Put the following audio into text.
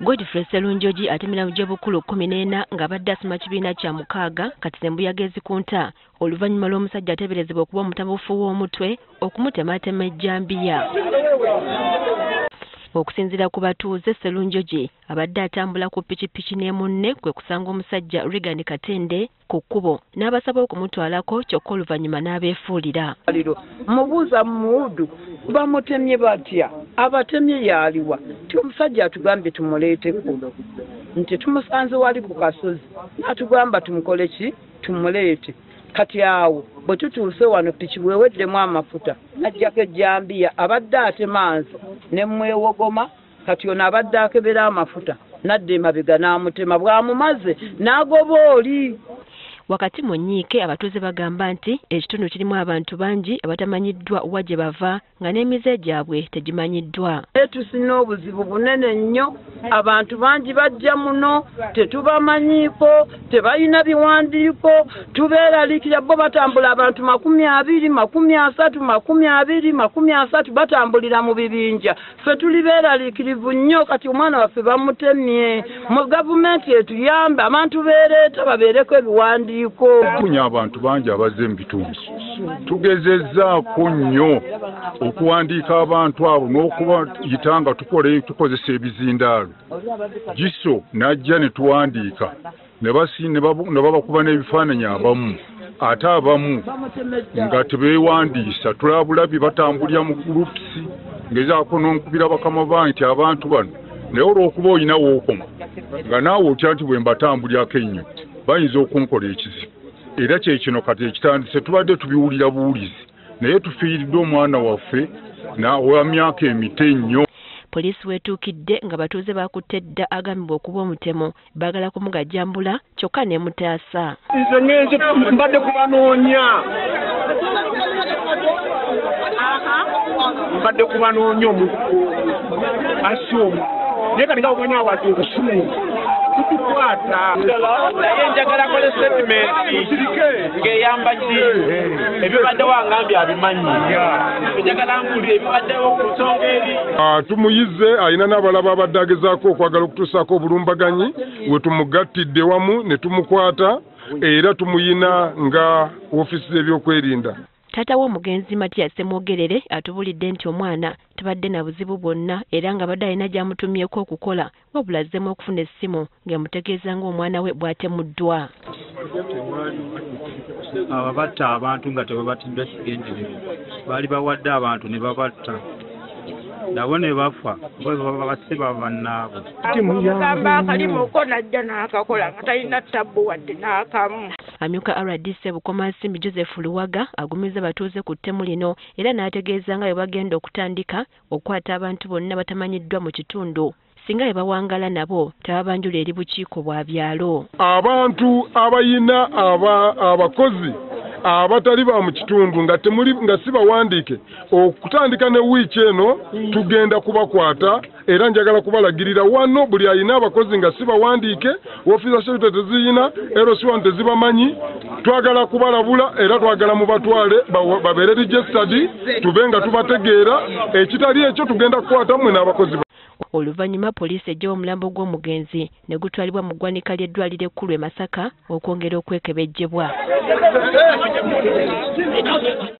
Godfrey Sserunjogi atemera mu gy'obukulu 14 ng'abadde asoma kibiina kya mukaaga kati embuyaga ezikunta oluvannyuma lw'omusajja ateeberezebwa okuba omutabufu w'omutwe okumutematema ejjambiya. Okusinziira ku batuuze, Sserunjogi abadde atambula ku pikipiki ne munne kwe kusanga omusajja Regan Katende ku kkubo n'abasaba okumutwalako, kyokka oluvannyuma n'abeefuulira. Mubuuza Muudu bamutemye batya, abatemye yaliwa? Ti omusajja atugambye tumuleeteko, nti tumusanze wali ku kasozi n'atugamba tumukole ki, tumuleete. Kati awo bwe tutuuse wano piki bweweddemu amafuta najjako ejjambiya, abadde atema nze ne mwewogoma. Kati ono abadde akebera amafuta n'adda emabega n'amutema, bw'amumaze n'agoba oli. Wakati mu nnyiike, abatuuze bagamba nti ekitundu kirimu abantu bangi abatamanyiddwa wa gye bava nga n'emize gyabwe tegimanyiddwa. Tusina obuzibu bunene nnyo, abantu bangi bajja muno tetubamanyiiko, tebalina biwandiiko, tubeeraliikira. Bo batambula abantu 20, 30, 20, 30, batambulira mu bibinja. Ffe tuli beeraliikirivu nnyo. Kati omwana waffe bamutemye, mu gavumenti etuyambe abantu beereeta babeereko ebiwandiiko. Tufunye abantu bangi abazze mu bitundu, tugezezzaako nnyo okuwandiika abantu abo n'okubayita nga tukozesa ebizindaalo. Giso n'ajja ne tuwandiika ne babakuba n'ebifaananyi abamu, ate abamu nga tebeewandiisa, tulaba bulabi batambulira mu groups. Ngezaako n'onkubira bakama bange nti abantu bano, naye olw'okuba olina wookoma nga naawe otya nti bwe mbatambulyako ennyo bayinza okunkola ekizibu. Era kye kino kati ekitandise, tubadde tubiwulira buwulizi, naye tufiiriddwa omwana waffe wa myaka emito ennyo. Poliisi weetuukidde nga batuuze bakutte dda agambibwa okuba omutemu, baagala kumugajambula kyokka n'emutaasa. Nze ngenze mbadde kubanoonya, mbadde kubanoonya omuntu asi omu, naye kati nga omanyi abantu obusungu tutukwata. Naye njagala kole statement ng'eyamba ki ebibaddewo, angambye abimanyi, njagala mpulire ebibaddewo ku nsonga eri. Tumuyize alina n'abalaba abadde agezaako okwagala okutuusaako obulumbaganyi, we tumugattidde wamu ne tumukwata era tumuyina nga woofiisi z'ebyokwerinda. Taata w'omugenzi Matias Ssemwogerere atubulidde nti omwana tabadde na buzibu bwonna era nga badde alina gy'amutumyeko okukola, wabula azzeemu okufuna essimu ng'emutegeeza ng'omwana we bw'atemuddwa. Ababatta abantu nga tebabatiddwa kigendererwa, baali bawadde abantu ne babatta nabo ne bafa, babasse babannaabwe. Omugamba akalimu ko najja n'akakola nga talina ttabbu wadde n'akamu. Amyuka RDC Bukomansimbi Joseph Luwaga agumizza abatuuze ku ttemu lino era n'ategeeza nga bwe bagenda okutandika okukwata abantu bonna batamanyiddwa mu kitundu, singa bwe bawangala nabo tebabanjula eri bukiiko bwa byalo. Abantu abayina abakozi abatali ba mu kitundu nga temuli nga si bawandiike, okutandika ne wiiki eno tugenda kubakwata. Era njagala kubalagirira wano buli alina abakozi nga si bawandiike, woofiisi za shelter teziyina, LC1 tezibamanyi, twagala kubalabula era twagala mubatwale babeere registered, tube nga tubategeera. Ekitali ekyo tugenda kukwata mmwe n'abakozi. Oluvannyuma poliisi eggyewo omulambo gw'omugenzi ne gutwalibwa mu ggwanika ly'eddwaliro ekkulu e Masaka okwongera okwekebejjebwa.